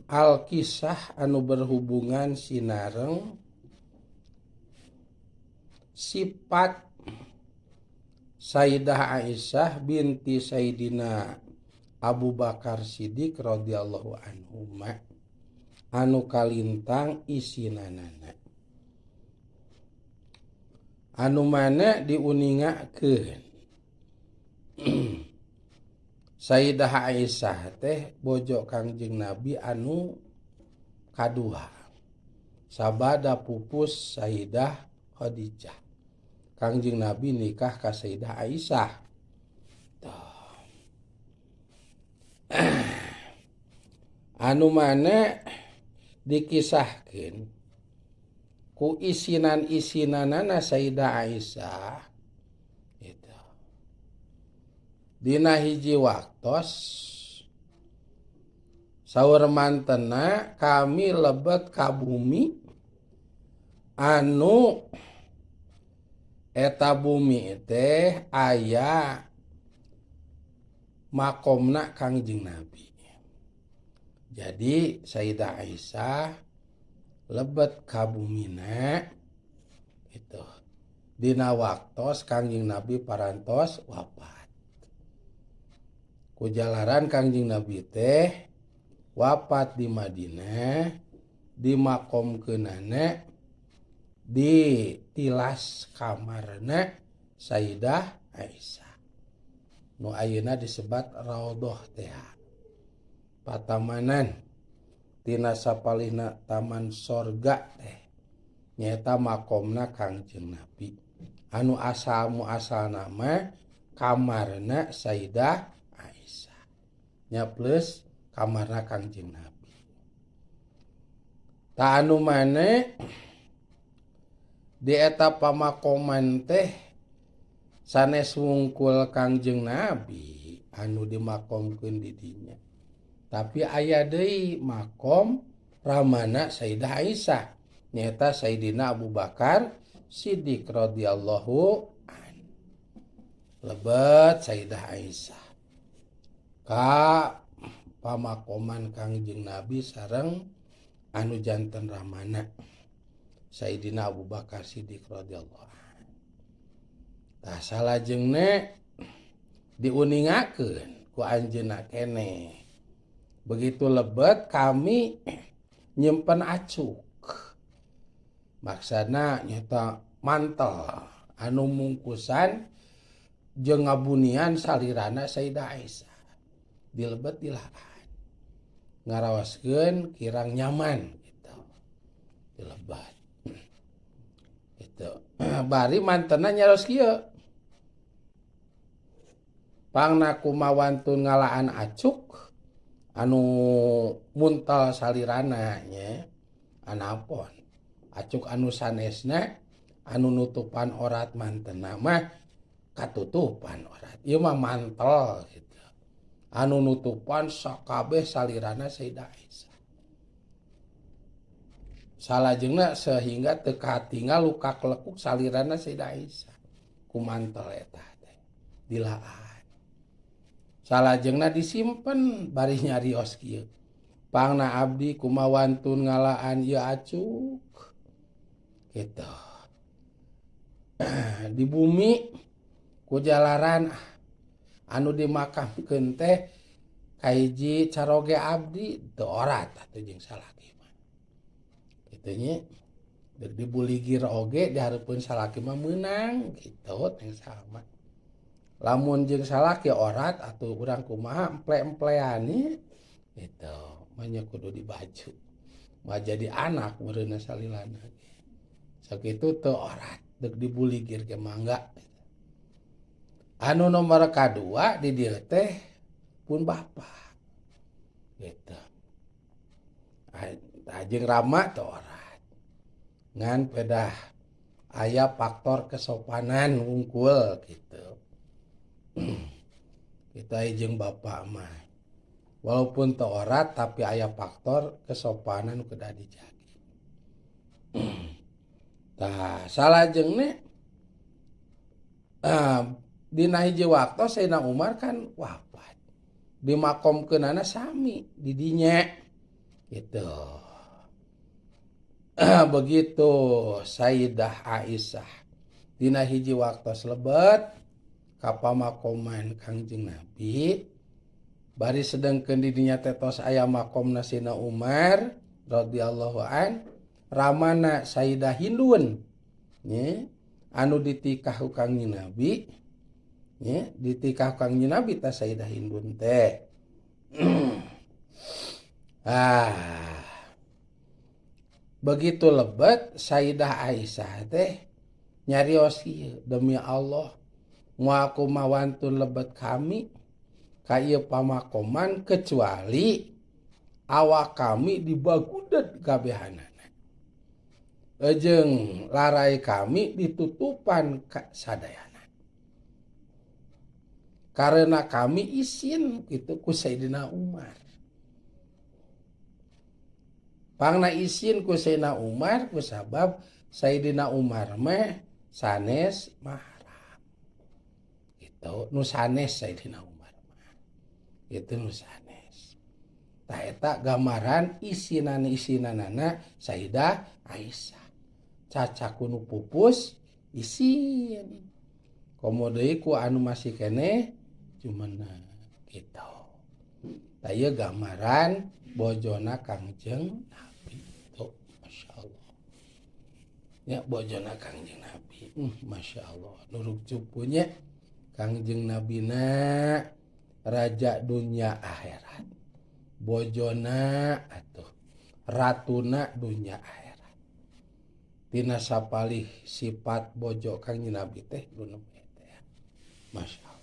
Alkisah anu berhubungan sinareng sifat Sayyidah Aisyah binti Sayyidina Abu Bakar Siddiq radhiyallahu anhuma anu kalintang isinanana anu mana diuningakeun Sayyidah Aisyah teh bojo Kangjeng Nabi anu kadua sabada pupus Sayyidah Khadijah. Kangjeng Nabi nikah ka Sayyidah Aisyah. Tuh. Anu mana dikisahkeun ku isinan-isinanana Sayyidah Aisyah itu. Dina hiji waktos saur mantena kami lebet ka bumi anu eta bumi teh aya makomna Kangjeng Nabi. Jadi Sayyidah Aisyah lebet ka bumina itu dina waktos Kangjeng Nabi parantos wafat. Kujalaran Kangjeng Nabi teh wafat di Madinah, dimakomkeunana di tilas kamarna Sayyidah Aisyah. Nu ayeuna disebat Raudhah teh. Patamanan tina sapalihna taman sorga teh nyaeta makomna Kangjeng Nabi. Anu asal muasalna mah kamarna Sayyidah Aisyah. Nya plus kamarna Kangjeng Nabi. Ta anu mane di eta pamakoman teh sanes wungkul Kangjeng Nabi anu dimakomkeun di dinya. Tapi aya deui makom ramana Sayyidah Aisyah nyaeta Sayyidina Abu Bakar Siddiq radhiyallahu an. Lebet Sayyidah Aisyah ka pamakoman Kangjeng Nabi sareng anu janten ramana Sayyidina Abu Bakar Siddiq radhiyallahu an. Tah salajengna diuningakeun ku anjeunna keneh. Begitu lebet kami nyimpen acuk. Maksana nyata mantel anu mungkusan jeung ngabunian salirana Sayyidah Aisyah. Dilebet dilaan. Ngarawaskeun kirang nyaman gitu. Dilebat. Gitu. Bari mantena nyaros kieu. Pangna kumawantun ngalaan acuk anu muntal salirana nya anapon acuk anu sanesna anu nutupan orat mantena mah katutupan orat ieu mah mantel gitu anu nutupan sakabeh salirana Sayyidah Aisyah salajengna sehingga teu katinggal luka kelekuk salirana Sayyidah Aisyah ku mantel eta teh dilaan. Salajengna disimpen bari nyarios kieu. Pangna abdi kumawantun ngalaan ieu acuk. Gitu. Di bumi kujalaran anu dimakamkeun teh kahiji caroge abdi teu orat atuh jeung salaki mah. Kitu nya. Deuk dibuligir oge dihareupeun salaki mah meunang kitu teh sama. Lamun jeung salaki orat atuh urang kumaha emple-emplean gitu mah kudu dibaju mah jadi anak meureunna salilana sakitu teu orat deuk dibuligir ge mangga. Anu nomor kadua di dieu teh pun bapa gitu. Jeung rama teu orat ngan pedah aya faktor kesopanan wungkul gitu. Kita jeung bapak mah walaupun teu orat tapi aya faktor kesopanan kedah dijagi. Tah salajengna dina hiji waktu Sayyidina Umar kan wafat dimakomkeunana sami di dinya. Gitu. Begitu Sayyidah Aisyah dina hiji waktos lebet ka pamakoman Kangjeng Nabi bari sedengkeun di dinya teh tos aya makomna Sayyidina Umar radhiyallahu an, ramana Sayyidah Hindun nya anu ditikah ku Kangjeng Nabi nya, ditikah ku Kangjeng Nabi tah Sayyidah Hindun teh. Ah, begitu lebet Sayyidah Aisyah teh nyarios ieu, "Demi Allah, moal kumaha wantun lebet kami ka ieu pamakoman kecuali awak kami dibaguded kabehanana jeung larai kami ditutupan ka sadayana karena kami isin gitu ku Sayyidina Umar." Pangna isin ku Sayyidina Umar ku sabab Sayyidina Umar mah sanes mahram itu, nu sanes Sayyidina Umar mah itu nu sanes. Tah, eta gambaran isinan isinanana Sayyidah Aisyah, cacak ku nu pupus isin, komo deui ku anu masih keneh jumeneng gitu. Tah, ieu gambaran bojona Kangjeng Nabi tuh, Masya Allah ya, bojona Kangjeng Nabi. Masya Allah, nuruk cupunya Kangjeng Nabina raja dunia akhirat, bojona atuh ratuna dunia akhirat. Tina sapalih sifat bojo Kangjeng Nabi teh nu teh, Masya Allah.